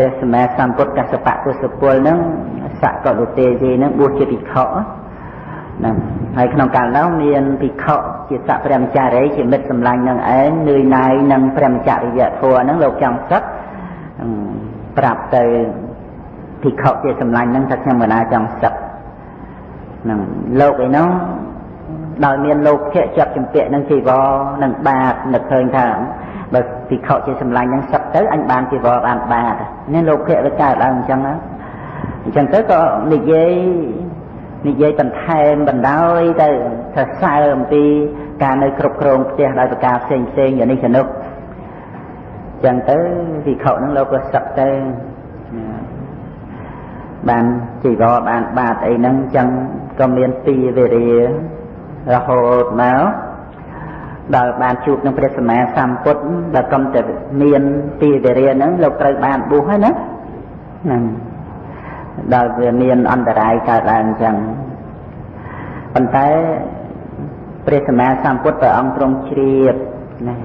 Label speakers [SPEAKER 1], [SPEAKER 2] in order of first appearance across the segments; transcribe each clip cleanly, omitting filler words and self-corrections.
[SPEAKER 1] ព្រះសម្មាសម្ពុទ្ធកសបៈទសពលហ្នឹងសកលទេយីហ្នឹងបួសជាភិក្ខុហ្នឹងហើយក្នុងកាលនោះមានភិក្ខុជាសព្រះមចារីជាមិត្តសម្លាញ់នឹងឯងនឿយណាយនឹងព្រះមចរិយធម៌ហ្នឹងលោកចង់សឹកប្រាប់ទៅភិក្ខុជាសម្លាញ់ហ្នឹងថាខ្ញុំកណាចង់សឹកហ្នឹងលោកឯនោះដោយមានលោភៈជាប់ជំពាក់នឹងជីវរនឹងបាតនឹកឃើញថាបើភិក្ខុជាសម្លាញ់នឹងសឹកទៅអញបានជីវរបានបាតនេះលោភៈវាកើតឡើងអញ្ចឹងណាអញ្ចឹងទៅក៏និយាយបន្ថែមបណ្ដោយទៅថាសើអំពីការនៅគ្រប់គ្រងផ្ទះដោយប្រការផ្សេងផ្សេងយ៉ាងនេះយ៉ាងនោះអញ្ចឹងទៅភិក្ខុនឹងលោកក៏សឹកទៅបានជីវរបានបាតអីហ្នឹងអញ្ចឹងក៏មានពីវេរារហូតមកដល់បានជួបនឹងព្រះសម្មាសម្ពុទ្ធដល់កំតែមានពីវេរាហ្នឹងលោកត្រូវបានបួសហើយណាហ្នឹងដល់វាមានអន្តរាយកើតឡើងអញ្ចឹងប៉ុន្តែព្រះសម្មាសម្ពុទ្ធព្រះអង្គទ្រង់ជ្រាបណា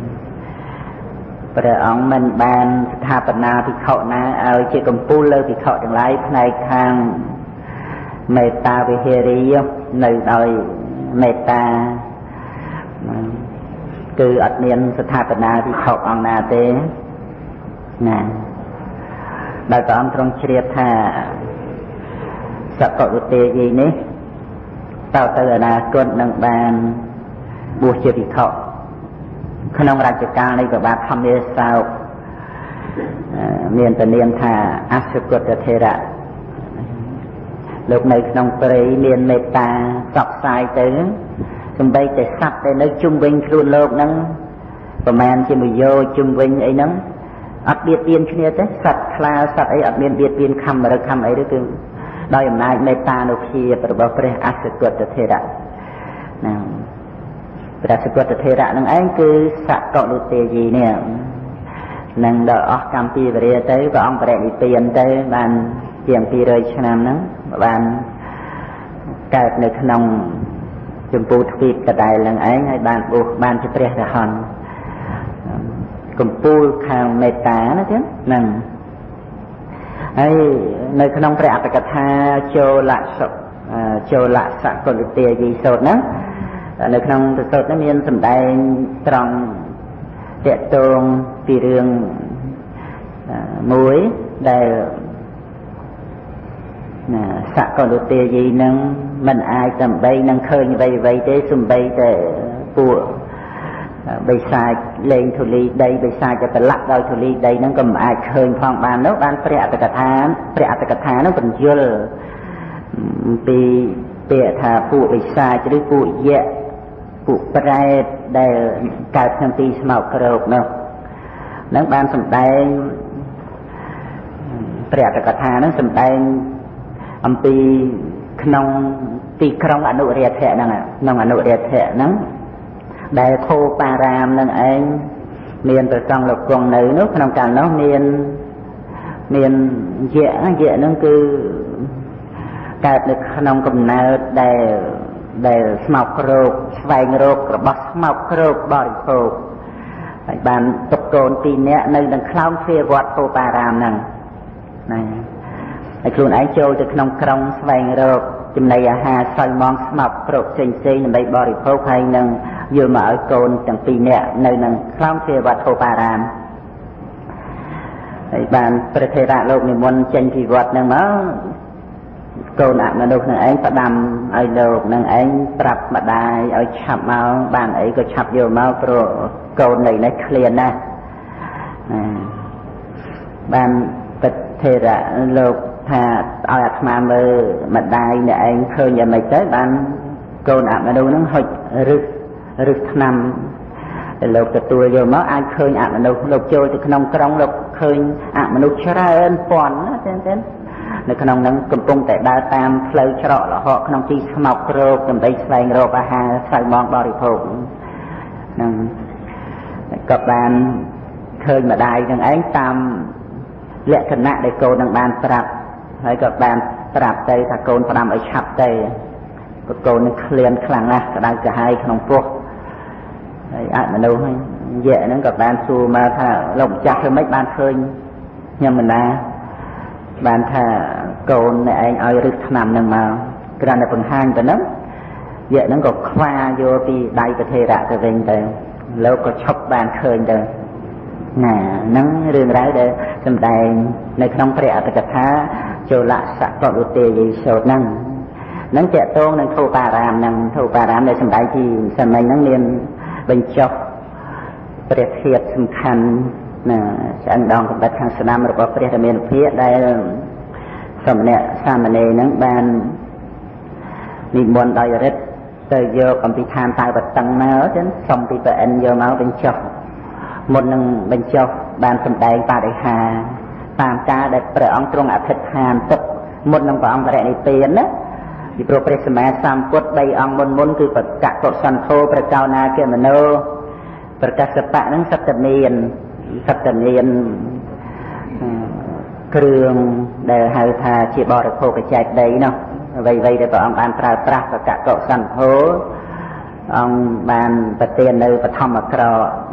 [SPEAKER 1] ព្រះអង្គមិនបានស្ថាបនាភិក្ខុណាឲ្យជាកម្ពូលលើភិក្ខុទាំងឡាយផ្នែកខាងមេត្តាវិហារីនៅដោយមេត្តាគឺអត់មានស្ថាបនាភិក្ខុអង្គណាទេណាដោយព្រះអង្គទ្រង់ជ្រាបថាសកលទេយីនេះតទៅអនាគតនឹងបានបួសជាភិក្ខុក្នុងរជ្ជកាលនៃព្រះបាទធម្មាសោកមានពនាមថាអសុគតថេរៈលោកនៅក្នុងព្រៃមានមេត្តាផ្សព្វផ្សាយទៅសំបីតែសត្វដែលនៅជុំវិញខ្លួនលោកហ្នឹងប្រមាណជាមួយយោជុំវិញអីហ្នឹងអត់បៀតបៀនគ្នាទេសត្វខ្លាសត្វអីអត់មានបៀតបៀនខំឬខំអីទេគឺដោយអំណាចមេត្តានុភាពរបស់ព្រះអសុគតថេរៈណាព្រះសុគតថេរៈនឹងឯងគឺសកលុទេយីនេះនឹងដល់អស់កម្មពីវរាទៅព្រះអង្គបរិនិព្វានទៅបានជាង200ឆ្នាំហ្នឹងបានកើតនៅក្នុងចម្ពូទ្វីបដដែលនឹងឯងហើយបានបួសបានជាព្រះរហន្តកំពូលខាងមេត្តាណាចឹងហ្នឹងហើយនៅក្នុងព្រះអត្តកថាចូលសុចូលសកលទាយីសោតហ្នឹងនៅក្នុងប្រសូតនេះមានសម្ដែងត្រង់តកតងពីរឿងមួយដែលណាសកលទាយីនឹងមិនអាចដើម្បីនឹងឃើញអ្វីអ្វីទេសំបីតែពួកបិសាចលេងធូលីដីបិសាចจะប្រឡាក់ដោយធូលីដីហ្នឹងក៏មិនអាចឃើញផងបាននោះបានព្រះអត្តកថាព្រះអត្តកថាហ្នឹងបញ្យលពីពាក្យថាពួកបិសាចឬពួកយៈពួកប្រែតដែលកើតក្នុងទីស្មោកគ្រោកនោះនឹងបានសម្ដែងព្រះអត្តកថាហ្នឹងសម្ដែងអំពីក្នុងទីក្រុងអនុរាធៈហ្នឹងក្នុងអនុរាធៈហ្នឹងដែលខោបារាមនឹងឯងមានប្រសង់លោកគង់នៅនោះក្នុងកាលនោះមានមានយៈយៈហ្នឹងគឺកើតនៅក្នុងកំណើតដែលស្មោកគ្រោកស្វែងរករបស់ស្មោកគ្រោកបរិភោគហើយបានទុកកូនពីរនាក់នៅនឹងខ្លោងទ្វារវត្តពោបារាមហ្នឹងណាហើយខ្លួនឯងចូលទៅក្នុងក្រុងស្វែងរកចំណីអាហារសោយមងស្មោកគ្រោកផ្សេងផ្សេងដើម្បីបរិភោគហើយនឹងយកមកឲ្យកូនទាំងពីរនាក់នៅនឹងខ្លោងទ្វារវត្តពោបារាមហើយបានព្រះថេរៈលោកនិមន្តចេញពីវត្តហ្នឹងមកកូនអមនុស្សនឹងឯងផ្ដាំឲ្យលោកនឹងឯងប្រាប់ម្ដាយឲ្យឆាប់មកបានអីក៏ឆាប់យកមកព្រោះកូននៅនេះឃ្លានណាស់ណាបានព្រះថេរៈលោកថាឲ្យអាត្មាមើលម្ដាយអ្នកឯងឃើញយ៉ាងម៉េចទៅបានកូនអមនុស្សនឹងហុចរឹសរឹសឆ្នាំលោកទទួលយកមកអាចឃើញអមនុស្សលោកចូលទៅក្នុងក្រុងលោកឃើញអមនុស្សច្រើនពាន់ណាទេនៅក្នុងហ្នឹងកំពុងតែដើរតាមផ្លូវច្រកលហកក្នុងទីស្មោកគ្រោកដើម្បីស្វែងរកអាហារស្វែងមងបរិភោគហ្នឹងក៏បានឃើញម្ដាយនឹងឯងតាមលក្ខណៈដែលកូននឹងបានប្រាប់ហើយក៏បានប្រាប់ទៅថាកូនផ្ដាំឲ្យឆាប់ទៅកូននឹងឃ្លានខ្លាំងណាស់ក្តៅក្រហាយក្នុងពោះហើយអមនុស្សយៈហ្នឹងក៏បានសួរមកថាលោកម្ចាស់ធ្វើម៉េចបានឃើញខ្ញុំមិនណា បានថាកូនអ្នកឯងឲ្យរឹសឆ្នាំនឹងមកគ្រាន់តែបង្ហាញប៉ុណ្ណឹងយៈហ្នឹងក៏ខ្វាយកពីដៃប្រធេរៈទៅវិញទៅលោកក៏ឈប់បានឃើញទៅណាហ្នឹងរឿងរ៉ាវដែលសម្ដែងនៅក្នុងព្រះអត្ថកថាចូលសកលឧទេយិសោតហ្នឹងនឹងតកតងនឹងធូបារាមហ្នឹងធូបារាមដែលសម្ដែងទីសម័យហ្នឹងមានបញ្ចុះព្រះធាតុសំខាន់ណាឆ្អឹងដងកម្បិតខាងស្ដាំរបស់ព្រះរាមាភិកដែលសមណៈសាមណេរហ្នឹងបាននិមន្តដោយរិទ្ធទៅយកអំពីឋានតាវតឹងមកចឹងសុំពីព្រះឥន្ទយកមកបញ្ចុះមុននឹងបញ្ចុះបានសម្ដែងបរិហាតាមការដែលព្រះអង្គទ្រង់អធិដ្ឋានទុកមុននឹងព្រះអង្គបរិនិព្វានណាពីព្រោះព្រះសម្មាសម្ពុទ្ធ3អង្គមុនមុនគឺប្រកាសកុសន្ធោព្រះកោណាគមនោប្រកាសបៈហ្នឹងសត្វមានសត្វមានគ្រឿងដែលហៅថាជាបរិភោគចែកដីនោះអ្វីៗដែលព្រះអង្គបានប្រើប្រាស់ប្រកាសកុសន្ធោអង្គបានប្រទាននៅបឋមក្រ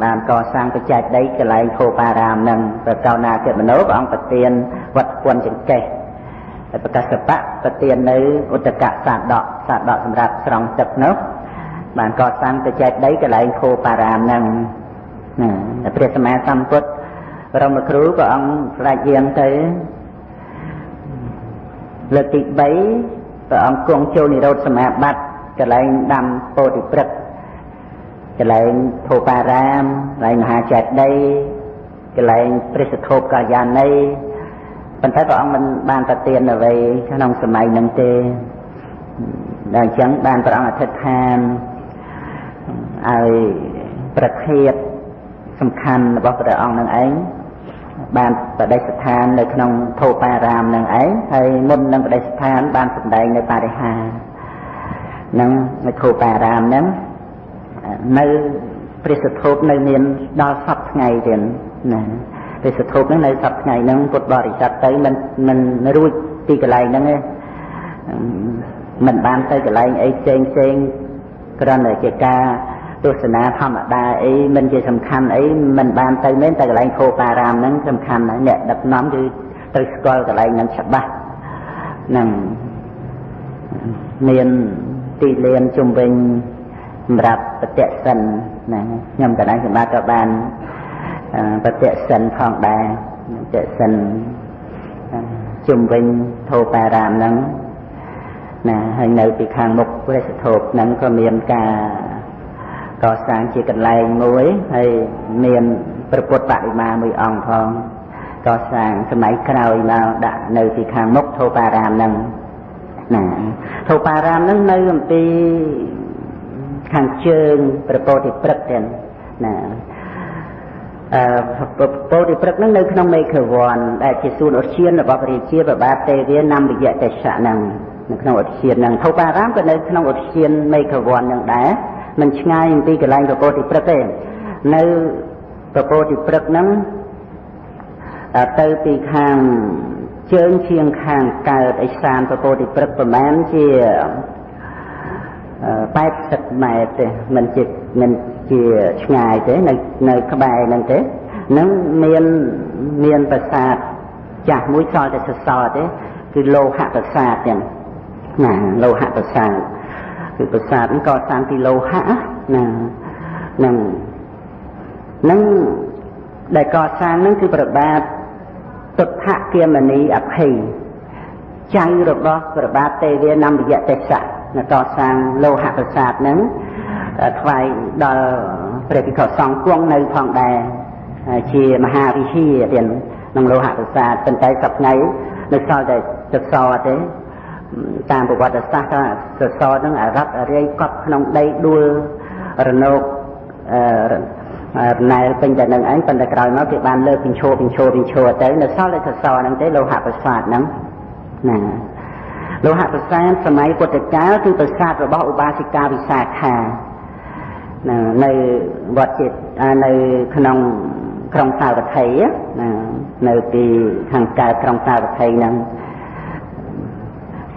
[SPEAKER 1] បានកសាងបច្ច័យដីកន្លែងខោបារាមនឹងព្រះកោណាគមនោព្រះអង្គប្រទានវត្តគន់ចង្កេះហើយប្រកាសបៈប្រទាននៅឧត្តកសាដកសាដកសម្រាប់ស្រង់ទឹកនោះបានកសាងបច្ច័យដីកន្លែងខោបារាមនឹងណាព្រះសម្មាសម្ពុទ្ធបរមគ្រូព្រះអង្គស្ដេចយាងទៅលើកទី3ព្រះអង្គគង់ចូលនិរោធសមាបត្តិកន្លែងដាំពោធិព្រឹក្សកន្លែងធូបារាមកន្លែងមហាចេតិយកន្លែងព្រះសធូបកាយានីប៉ុន្តែព្រះអង្គមិនបានប្រទានអ្វីក្នុងសម័យនឹងទេដល់អញ្ចឹងបានព្រះអង្គអធិដ្ឋានឲ្យប្រធានសំខាន់របស់ព្រះអង្គនឹងឯងបានបដិស្ថាននៅក្នុងធូបារាមនឹងឯងហើយមុននឹងបដិស្ថានបានសម្ដែងនៅបរិហានឹងនៅធូបារាមហ្នឹងនៅព្រះសធូបនៅមានដល់សប្តាហ៍ថ្ងៃទៀតណាព្រះសធូបហ្នឹងនៅសប្តាហ៍ថ្ងៃហ្នឹងពុទ្ធបរិស័ទទៅមិនរួចទីកន្លែងហ្នឹងទេមិនបានទៅកន្លែងអីផ្សេងផ្សេងគ្រាន់តែជាការទស្សនាធម្មតាអីមិនជាសំខាន់អីមិនបានទៅមែនតែកន្លែងខោបារាមហ្នឹងសំខាន់ណាស់អ្នកដឹកនាំគឺត្រូវស្គាល់កន្លែងហ្នឹងច្បាស់ហ្នឹងមានទីលានជុំវិញសម្រាប់បតិសិនណាខ្ញុំកណ្ដាលសម្បត្តិក៏បានបតិសិនផងដែរបតិសិនជុំវិញធោបារាមហ្នឹងណាហើយនៅពីខាងមុខព្រះសធូបហ្នឹងក៏មានការកសាងជាកន្លែងមួយហើយមានព្រះពុទ្ធបដិមាមួយអង្គផងកសាងសម័យក្រោយមកដាក់នៅពីខាងមុខធោបារាមហ្នឹងណាធោបារាមហ្នឹងនៅអំពីខាងជើងព្រះពោធិព្រឹក្សទាំងណាពោធិព្រឹក្សហ្នឹងនៅក្នុងមេឃវ័នដែលជាសួនឧទ្យានរបស់ព្រះរាជាព្រះបាទទេវានំវិយទេសៈហ្នឹងនៅក្នុងឧទ្យានហ្នឹងធោបារាមក៏នៅក្នុងឧទ្យានមេឃវ័នហ្នឹងដែរមិនឆ្ងាយអំពីកន្លែងព្រះពោធិព្រឹក្សទេនៅព្រះពោធិព្រឹក្សហ្នឹងទៅពីខាងជើងឈៀងខាងកើតឥសានព្រះពោធិព្រឹក្សប្រហែលជា80ម៉ែត្រទេមិនជាឆ្ងាយទេនៅក្បែរហ្នឹងទេនឹងមានប្រាសាទចាស់មួយសល់តែសសរទេគឺលោហៈប្រាសាទទាំងណាលោហៈប្រាសាទគឺប្រាសាទនេះក៏សាងពីលោហៈណានឹងដែលកសាងនឹងគឺព្រះបាទទុដ្ឋគាមនីអភ័យចៅរបស់ព្រះបាទទេវានំវិយទេសៈកសាងលោហៈប្រាសាទហ្នឹងថ្វាយដល់ព្រះភិក្ខុសង្ឃគង់នៅផងដែរជាមហាវិហារទៀតក្នុងលោហៈប្រាសាទប៉ុន្តែសប្តាហ៍ថ្ងៃនៅសល់តែសសរទេតាមប្រវត្តិសាស្ត្រថាសសរហ្នឹងអារ៉ាប់អារាយកប់ក្នុងដីដួលរនោករណែលពេញតែនឹងឯងប៉ុន្តែក្រោយមកគេបានលើកពិឈោពិឈោពិឈោទៅនៅសល់តែសសរហ្នឹងទេលោហៈប្រាសាទហ្នឹងណាលោហៈប្រាសាទសម័យពុទ្ធកាលគឺប្រាសាទរបស់ឧបាសិកាវិសាខានៅវត្តជាតិនៅក្នុងក្រុងសាវត្ថីណានៅពីខាងកើតក្រុងសាវត្ថីហ្នឹង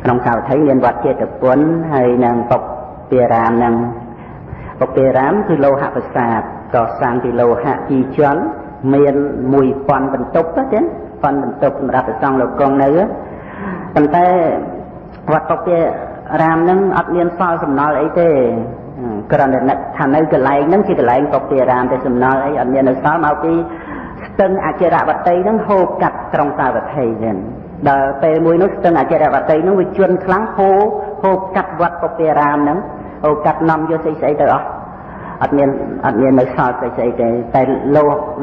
[SPEAKER 1] ក្នុងសាវត្ថីមានវត្តចេតពុនហើយនឹងពុពារាមហ្នឹងពុពារាមគឺលោហៈប្រាសាទកសាងពីលោហៈពីរជាន់មាន1000បន្ទប់ទេ ប៉ុនបន្ទប់សម្រាប់ព្រះសង្ឃលោកគង់នៅប៉ុន្តែវត្តពុព្វារាមហ្នឹងអត់មានសល់សំណល់អីទេគ្រាន់តែថានៅកន្លែងហ្នឹងជាកន្លែងពុព្វារាមតែសំណល់អីអត់មាននៅសល់មកពីស្ទឹងអចិរវតីហ្នឹងហូរកាត់ក្រុងសាវត្ថីចឹងដល់ពេលមួយនោះស្ទឹងអចិរវតីហ្នឹងវាជន់ខ្លាំងហូរកាត់វត្តពុព្វារាមហ្នឹងហូរកាត់នាំយកស្អីៗទៅអស់អត់មាននៅសល់ស្អីៗទេតែ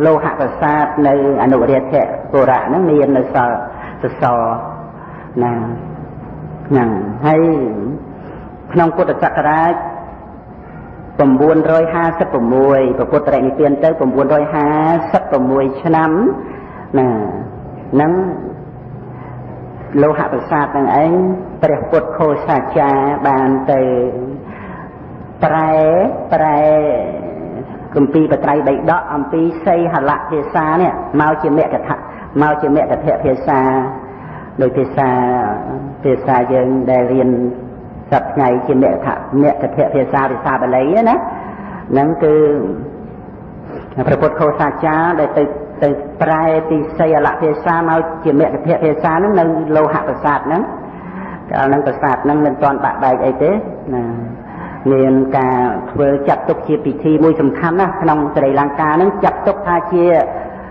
[SPEAKER 1] លោហៈប្រាសាទនៅអនុរាធបុរៈហ្នឹងមាននៅសល់សសរណាហ្នឹងហើយក្នុងពុទ្ធសករាជ956ព្រះពុទ្ធរិនិព្វានទៅ956ឆ្នាំណាហ្នឹងលោហៈប្រាសាទហ្នឹងឯងព្រះពុទ្ធខោសាចារបានទៅប្រែគម្ពីរបត្រៃបិដកអំពីសីហលភាសានេះមកជាមគ្គថមកជាមគ្គធភាសាដោយភាសាយើងដែលរៀនសប្តាហ៍ថ្ងៃជាមគ្គធភាសាភាសាបាលីណាហ្នឹងគឺព្រះពុទ្ធខោសាចារដែលទៅប្រែពីសីហលភាសាមកជាមគ្គធភាសាហ្នឹងនៅលោហៈប្រាសាទហ្នឹងកាលហ្នឹងប្រាសាទហ្នឹងមិនទាន់បាក់បែកអីទេណាមានការធ្វើចាត់ទុកជាពិធីមួយសំខាន់ណាស់ក្នុងស្រីលង្កាហ្នឹងចាត់ទុកថាជា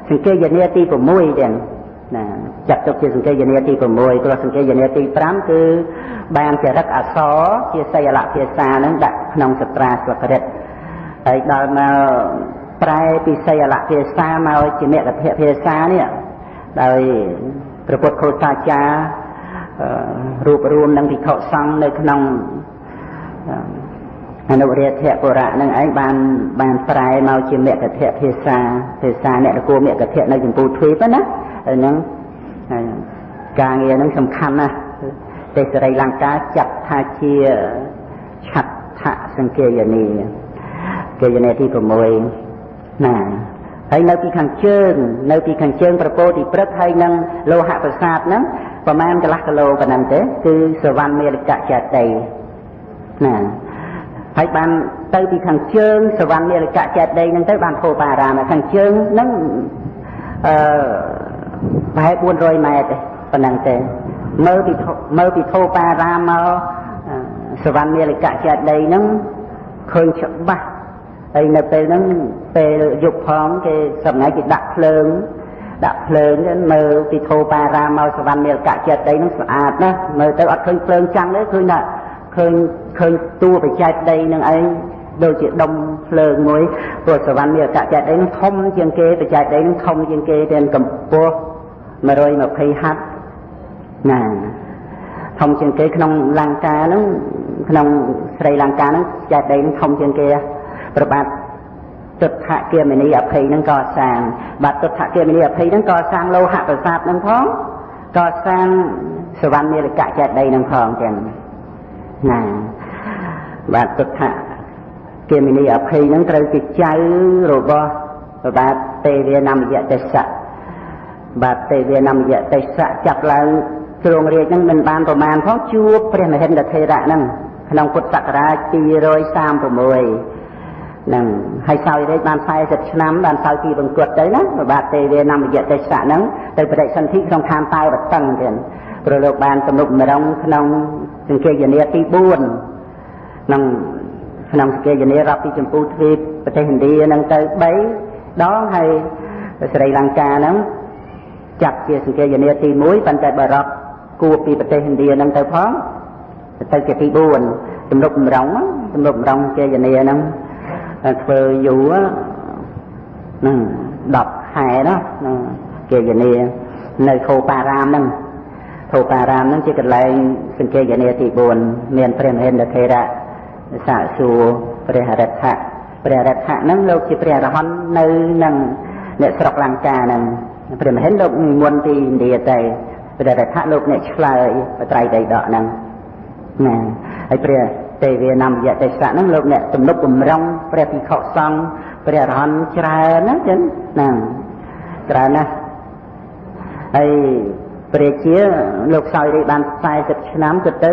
[SPEAKER 1] សង្កេយនាទី6ទៀតណាចាត់ទុកជាសង្កេយនាទី6ព្រោះសង្កេយនាទី5គឺបានចរិតអក្សរជាសីលភាសាហ្នឹងដាក់ក្នុងសត្រាស្លករិតហើយដល់មកប្រែពីសីលភាសាមកជាមគ្គភាសានេះដោយព្រះពុទ្ធខោសាចាររួបរួមនឹងភិក្ខុសង្ឃនៅក្នុងអនុរាធបុរៈនឹងឯងបានប្រែមកជាមគ្គភាសាភាសាអ្នកនគរមគ្គនៅចម្ពោះទ្វីបណាហ្នឹងការងារហ្នឹងសំខាន់ណាស់ទេសរីលង្កាចាត់ថាជាឆដ្ឋសង្កេយនីគេយនីទី6ណាហើយនៅពីខាងជើងនៅពីខាងជើងប្រពោទីព្រឹកហើយនឹងលោហៈប្រាសាទហ្នឹងប្រហែលកន្លះគីឡូប៉ុណ្ណឹងទេគឺសវណ្ណមេលកចេតិយណាហើយបានទៅពីខាងជើងសវណ្ណមេលកចេតិយហ្នឹងទៅបានធោបារាមខាងជើងហ្នឹងប្រហែល400ម៉ែត្រទេប៉ុណ្ណឹងទេមើលពីធោបារាមមកសវណ្ណមេលកចេតិយហ្នឹងឃើញច្បាស់ហើយនៅពេលហ្នឹងពេលយប់ផងគេសម្ងាយគេដាក់ភ្លើងមើលពីធោបារាមមកសវណ្ណមេលកចេតិយហ្នឹងស្អាតណាស់មើលទៅអត់ឃើញភ្លើងចាំងទេឃើញថាឃើញតួបច្ចេកដីនឹងឯងដូចជាដុំភ្លើងមួយព្រោះសវណ្ណមេលកចេតិយនឹងធំជាងគេបច្ចេកដីនឹងធំជាងគេទាំងកម្ពស់120ហត្ថណាធំជាងគេក្នុងលង្កាហ្នឹងក្នុងស្រីលង្កាហ្នឹងចេតិយនឹងធំជាងគេព្រះបាទទុដ្ឋគាមិនីអភ័យហ្នឹងក៏សាងបាទទុដ្ឋគាមិនីអភ័យហ្នឹងក៏សាងលោហៈប្រាសាទហ្នឹងផងក៏សាងសវណ្ណមេលកចេតិយហ្នឹងផងចឹងណាបាទទុដ្ឋគាមិនីអភ័យហ្នឹងត្រូវជាចៅរបស់ព្រះបាទទេវានមយទេសៈបាទទេវានមយទេសៈចាប់ឡើងគ្រងរាជហ្នឹងមិនបានប្រមាណផងជួបព្រះមហិន្ទថេរៈហ្នឹងក្នុងពុទ្ធសករាជ236ហ្នឹងហើយសោយរាជបាន40ឆ្នាំបានសោយទីបង្គត់ទៅណាព្រះបាទទេវានមយទេសៈហ្នឹងទៅបដិសន្ធិក្នុងឋានតាវតឹងទៀតព្រោះលោកបានទំនុកម្រងក្នុងសង្កេយនាទី4ក្នុងសង្កេយនារាប់ពីចម្ពោះទ្វីបប្រទេសឥណ្ឌាហ្នឹងទៅ3ដងហើយស្រីលង្កាហ្នឹងចាប់ជាសង្កេយនាទី1ប៉ុន្តែបើរាប់គួបពីប្រទេសឥណ្ឌាហ្នឹងទៅផងទៅជាទី4ទំនុកម្រងសង្កេយនាហ្នឹងធ្វើយូរហ្នឹង10ខែណាគេយនានៅធោបារាមហ្នឹងធោបារាមហ្នឹងជាកន្លែងសង្កេយនាទី4មានព្រះមហិន្ទថេរៈសាកសួរព្រះរដ្ឋៈព្រះរដ្ឋៈហ្នឹងលោកជាព្រះអរហន្តនៅនឹងអ្នកស្រុកលង្កាហ្នឹងព្រះមហិន្ទលោកមុនពីឥណ្ឌាទៅព្រះរដ្ឋៈលោកអ្នកឆ្លើយបត្រៃដីដកហ្នឹងណាហើយព្រះទេវានមយទេសៈហ្នឹងលោកអ្នកទំនុកបំរុងព្រះភិក្ខុសង្ឃព្រះអរហន្តច្រើនណាចឹងហ្នឹងច្រើនណាស់ហើយព្រះជាលោកសោយរាជបាន40ឆ្នាំទៅ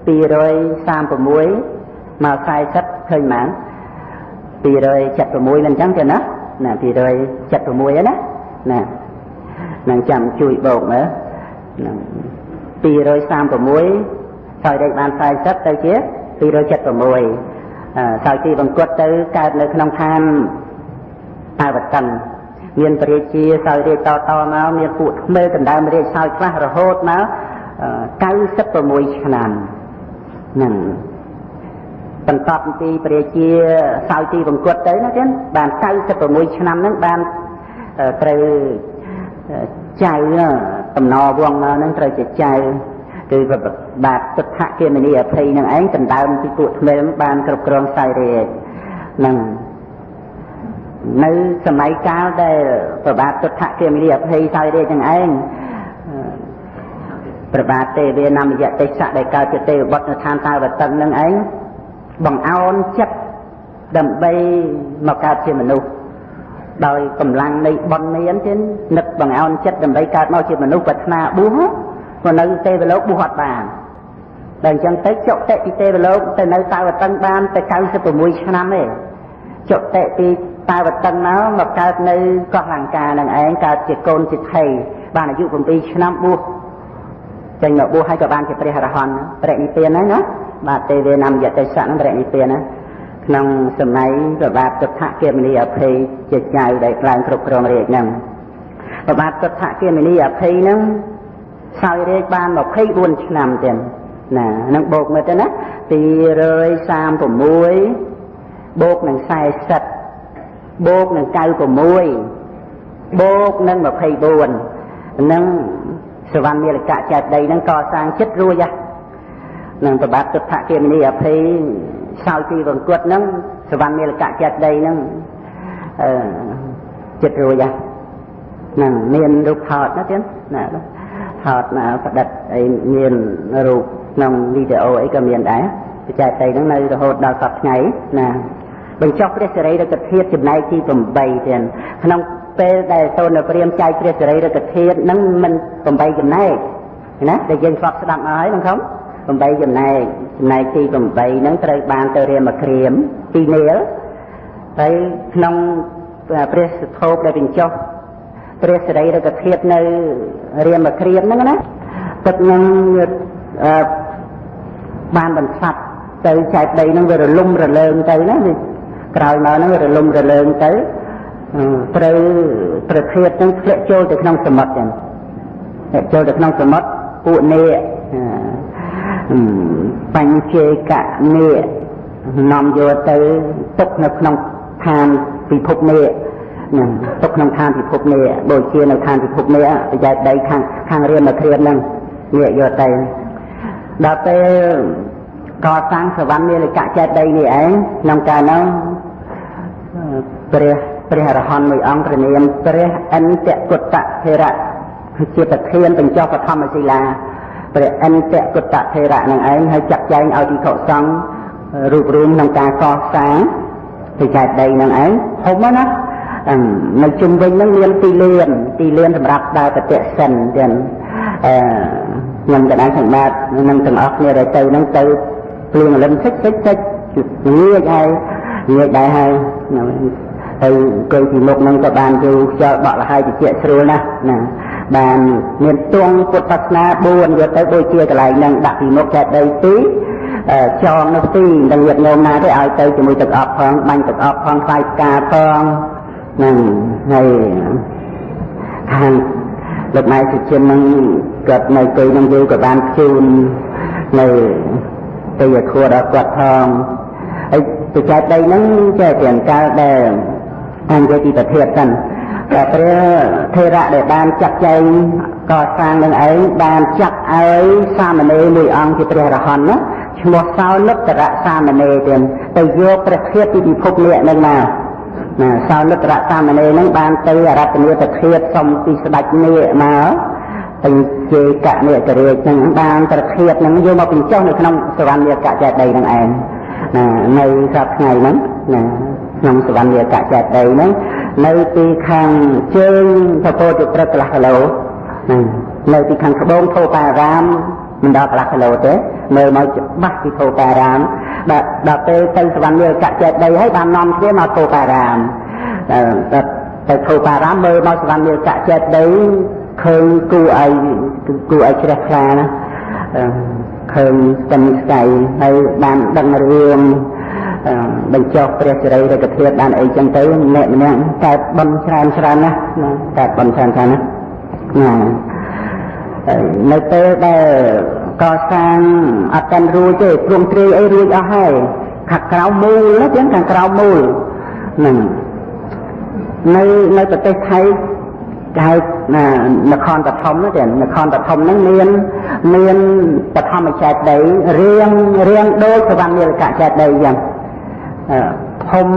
[SPEAKER 1] 236មក40ឃើញប៉ុន្មាន276មិនអញ្ចឹងទេណាណា276ហ្នឹងណាណា នឹងចាំជួយបូកមើលនឹង236សោយរាជបាន40ទៅជា276សោយទីបង្គត់ទៅកើតនៅក្នុងឋានតាវតឹងមានព្រះរាជាសោយរាជតតមកមានពួកថ្មើកណ្ដើមរាជសោយខ្លះរហូតមក96ឆ្នាំហ្នឹងបន្តពីព្រះរាជាសោយទីបង្គត់ទៅណាទៀតបាន96ឆ្នាំហ្នឹងបានត្រូវចៅតំណវងមកហ្នឹងត្រូវជាចៅគឺបាទទុដ្ឋគមនីអភ័យនឹងឯងដណ្ដើមពីពួកថ្មេមបានគ្រប់គ្រងសោយរាជហ្នឹងនៅសម័យកាលដែលព្រះបាទទុដ្ឋគមនីអភ័យសោយរាជនឹងឯងព្រះបាទទេវនាមយៈទេសៈដែលកើតជាទេវបុត្រនៅឋានតាវតឹងនឹងឯងបង្អោនចិត្តដើម្បីមកកើតជាមនុស្សដោយកម្លាំងនៃបុណ្យមានទៀតនឹកបង្អោនចិត្តដើម្បីកើតមកជាមនុស្សប្រាថ្នាបួសក៏នៅទេវលោកបួសអត់បានដល់អញ្ចឹងទៅចុតិពីទេវលោកទៅនៅតាវតឹងបានតែ96ឆ្នាំទេចុតិពីតាវតឹងមកកើតនៅកោះលង្កានឹងឯងកើតជាកូនជាថីបានអាយុ7ឆ្នាំបួសចេញមកបួសហើយក៏បានជាព្រះអរហន្តព្រះនិព្វានហ្នឹងណាបាទទេវនាមយទេសៈហ្នឹងព្រះនិព្វានណាក្នុងសម័យព្រះបាទទុដ្ឋគមនីអភ័យជាចៅដែលឡើងគ្រប់គ្រងរាជហ្នឹងព្រះបាទទុដ្ឋគមនីអភ័យហ្នឹងសោយរាជបាន24ឆ្នាំទៀតណានឹងបូកមើលទៅណា236បូកនឹង40បូកនឹង96បូកនឹង24នឹងសវណ្ណមាលកៈចេតិយហ្នឹងកសាងចិត្តរួចនឹងព្រះបាទទុដ្ឋគមនីអភ័យសោយទីវង្គតហ្នឹងសវណ្ណមាលកៈចេតិយហ្នឹងអឺចិត្តរួចហ្នឹងមានរូបថតណាទៀតណាថតមកផ្ដិតអីមានរូបក្នុងវីដេអូអីក៏មានដែរបច្ចេកទេសហ្នឹងនៅរហូតដល់សប្តាហ៍ថ្ងៃណាបញ្ចុះព្រះសិរីរិកធាតុចំណែកទី8ទៀតក្នុងពេលដែលសូនព្រាមចែកព្រះសិរីរិកធាតុហ្នឹងមិន8ចំណែកណាដែលយើងធ្លាប់ស្ដាប់មកហើយបងខំ8ចំណែកចំណែកទី8ហ្នឹងត្រូវបានទៅរាមគ្រាមពីរនាលហើយក្នុងព្រះសធោបដែលបញ្ចុះព្រះសិរីរិកធាតុនៅរាមគ្រាមហ្នឹងណាទឹកនឹងបានបន្សាត់ទៅចែកដីហ្នឹងវារលំរលើងទៅណាក្រោយមកហ្នឹងរលំរលើងទៅត្រូវព្រះធាតុហ្នឹងធ្លាក់ចូលទៅក្នុងសមុទ្រចឹងធ្លាក់ចូលទៅក្នុងសមុទ្រពួកនាគបញ្ចេកនាគនាំយកទៅទុកនៅក្នុងឋានពិភពនាគហ្នឹងទុកក្នុងឋានពិភពនាគបូជានៅឋានពិភពនាគបច្ច័យដីខាងរាមគ្រាមហ្នឹងនាគយកទៅដល់ពេលកសាងសវណ្ណមាលកៈចេតិយនេះឯងក្នុងកាលនោះព្រះអរហន្តមួយអង្គព្រះនាមព្រះអន្តគុតថេរៈគឺជាប្រធានបញ្ចុះបឋមសិលាព្រះអន្តគុតថេរៈនឹងឯងហើយចាត់ចែងឲ្យភិក្ខុសង្ឃរួបរួមក្នុងការកសាងទីចេតិយនឹងឯងធំណានៅជុំវិញហ្នឹងមានទីលានសម្រាប់ដើរបតិសិនទៀតអឺខ្ញុំកណ្ដាលសម្បត្តិនឹងទាំងអស់គ្នាដែលទៅហ្នឹងទៅភ្លៀងលឹមសិចសិចសិចងាកហើយងាកដែរហើយហើយអង្គុយពីមុខហ្នឹងក៏បានយូរខ្យល់បក់លហើយតិចស្រួលណាស់ណាបានមានទងពុទ្ធសាសនា4យកទៅដូចជាកន្លែងហ្នឹងដាក់ពីមុខចេតិយ2ចងនោះ2នឹងញាតិញោមណាទេឲ្យទៅជាមួយទឹកអប់ផងបាញ់ទឹកអប់ផងថ្លៃផ្កាផងហ្នឹងហើយខាងលោកម៉ែសុចិននឹងគាត់នៅទីនឹងយូរក៏បានជូននៅទេយធัวដល់គាត់ផងហើយបច្ចេកដីហ្នឹងចេះទាំងកាលដែលអង្គនិយាយពីប្រធានសិនតែព្រះថេរៈដែលបានចាត់ចែងកសាងនឹងឯងបានចាត់ឲ្យសាមណេរមួយអង្គជាព្រះអរហន្តណាឈ្មោះសោនុត្តរៈសាមណេរទៀតទៅយកព្រះធាតុពីពិភពនាគនឹងមកណាសោនុត្តរៈសាមណេរនឹងបានទៅអារាធនាព្រះធាតុសុំពីស្ដេចនាគមកបញ្ចេកនាគរាជនឹងបានព្រះធាតុនឹងយកមកបញ្ចុះនៅក្នុងសវណ្ណកចេតិយនឹងឯងណានៅសប្តាហ៍ថ្ងៃហ្នឹងណាក្នុងសវណ្ណកចេតិយហ្នឹងនៅទីខាងជើងពពោធិព្រឹកកន្លះគីឡូណានៅទីខាងត្បូងធោបារាមមិនដល់កន្លះគីឡូទេមើលមកច្បាស់ពីធោបារាមបាទដល់ពេលទៅសវណ្ណកចេតិយហើយបាននាំគ្នាមកធោបារាមទៅធោបារាមមើលមកសវណ្ណកចេតិយ ឃើញគួរឲ្យគួរឲ្យជ្រះថ្លាណាឃើញស្ទឹងស្កៃហើយបានដឹងរឿងបញ្ចុះព្រះសិរីរិកធាតុបានអីចឹងទៅម្នាក់ម្នាក់កើតបន់ច្រើនច្រើនណាស់កើតបន់ច្រើនច្រើនណាស់ណានៅពេលដែលកសាងអត់ទាន់រួចទេទ្រង់ទ្រាយអីរួចអស់ហើយខាងក្រៅមូលណាចឹងខាងក្រៅមូលហ្នឹងនៅនៅប្រទេសថៃគេហៅនគរបឋមណាចឹងនគរបឋមហ្នឹងមានមានបឋមចេតិយរៀងរៀងដូចសវណ្ណនីលកចេតិយចឹងធំ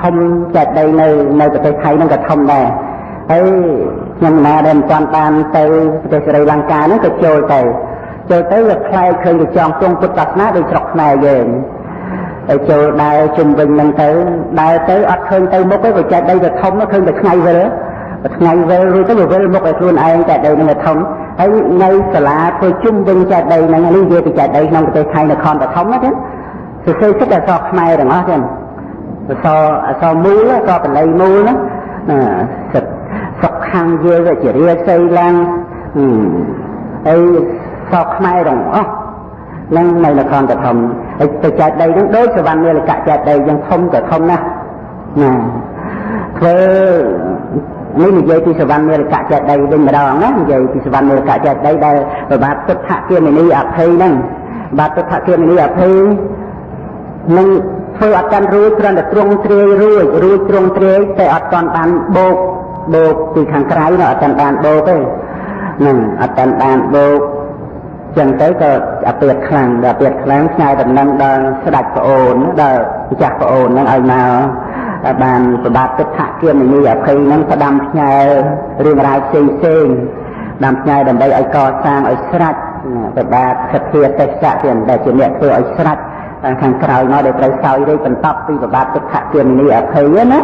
[SPEAKER 1] ធំចេតិយនៅនៅប្រទេសថៃហ្នឹងក៏ធំដែរហើយខ្ញុំណាដែលមិនទាន់បានទៅប្រទេសស្រីលង្កាហ្នឹងក៏ចូលទៅចូលទៅវាប្លែកឃើញកចងទងពុទ្ធសាសនាដូចស្រុកខ្មែរយើងហើយចូលដើរជុំវិញហ្នឹងទៅដើរទៅអត់ឃើញទៅមុខទេក៏ចេតិយវាធំឃើញតែថ្ងៃវិលថ្ងៃវិលរួចទៅវាវិលមុខឲ្យខ្លួនឯងចេតិយហ្នឹងវាធំហើយនៅសាលាធ្វើជុំវិញចេតិយហ្នឹងនេះនិយាយពីចេតិយក្នុងប្រទេសថៃនគរបឋមណាទេសរសេរចិត្តអក្សរខ្មែរទាំងអស់ទេអក្សរអក្សរមូលអក្សរបល័យមូលណាសិតសុខខាងយាវជារាសីឡើងហើយសខ្មែរទាំងអស់នឹងនៅនគរបឋមហើយទៅចេតិយហ្នឹងដូចសវណ្ណនីលកចេតិយយ៉ាងធំក៏ធំណាស់ណាធ្វើនេះនិយាយពីសវណ្ណនីលកចេតិយវិញម្ដងណានិយាយពីសវណ្ណនីលកចេតិយដែលព្រះបាទពុទ្ធគាមិនីអភ័យហ្នឹងបាទពុទ្ធគាមិនីអភ័យនឹងធ្វើអត់ទាន់រួចគ្រាន់តែទ្រង់ទ្រាយរួចរួចទ្រង់ទ្រាយតែអត់ទាន់បានបោកបោកពីខាងក្រៅនោះអត់ទាន់បានបោកទេហ្នឹងអត់ទាន់បានបោកចឹងទៅក៏អាពាតខ្លាំងដល់អាពាតខ្លាំងផ្ញើដំណឹងដល់ស្ដេចប្អូនដល់ម្ចាស់ប្អូនហ្នឹងឲ្យមកបានប្របាទពុទ្ធគាមិនីអភ័យហ្នឹងផ្ដាំផ្ញើរឿងរ៉ាវផ្សេងផ្សេងដាំផ្ញើដើម្បីឲ្យកសាងឲ្យស្រាច់ប្របាទសទ្ធាទេសៈទៀតដែលជាអ្នកធ្វើឲ្យស្រាច់ខាងក្រោយមកដែលត្រូវសោយរាជបន្តពីប្របាទពុទ្ធគាមិនីអភ័យណា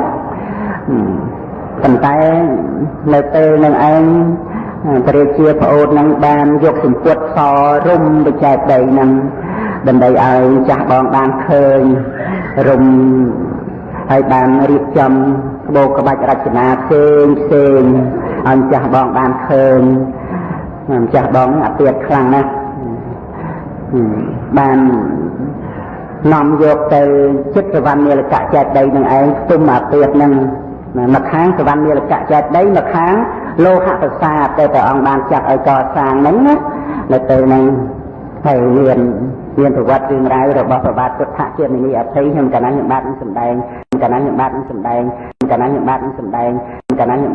[SPEAKER 1] ប៉ុន្តែនៅពេលនឹងឯងព្រះរាជាប្អូននឹងបានយកសម្ពុតសរុំបច្ចេកដីនឹងដើម្បីឲ្យចាស់បងបានឃើញរុំហើយបានរៀបចំក្បោក្បាច់រចនាផ្សេងផ្សេងឲ្យចាស់បងបានឃើញម្ចាស់បងអាពាតខ្លាំងណាស់បាននាំយកទៅចិត្តសវណ្ណនីលកចេតិយនឹងឯងខ្ទុំអាពាតនឹងមកខាងសវណ្ណនីលកចេតិយមកខាងលោហប្រាសាទដែលព្រះអង្គបានចាត់ឲ្យកសាងហ្នឹងណានៅពេលហ្នឹងហើយមានមានប្រវត្តិរឿងរ៉ាវរបស់ព្រះបាទពុទ្ធជាមនីអភ័យខ្ញុំកាលណាខ្ញុំបាទនឹងសម្ដែងកាលណាខ្ញុំបាទនឹងសម្ដែងកាលណាខ្ញុំបាទនឹងសម្ដែងកាលណាខ្ញុំ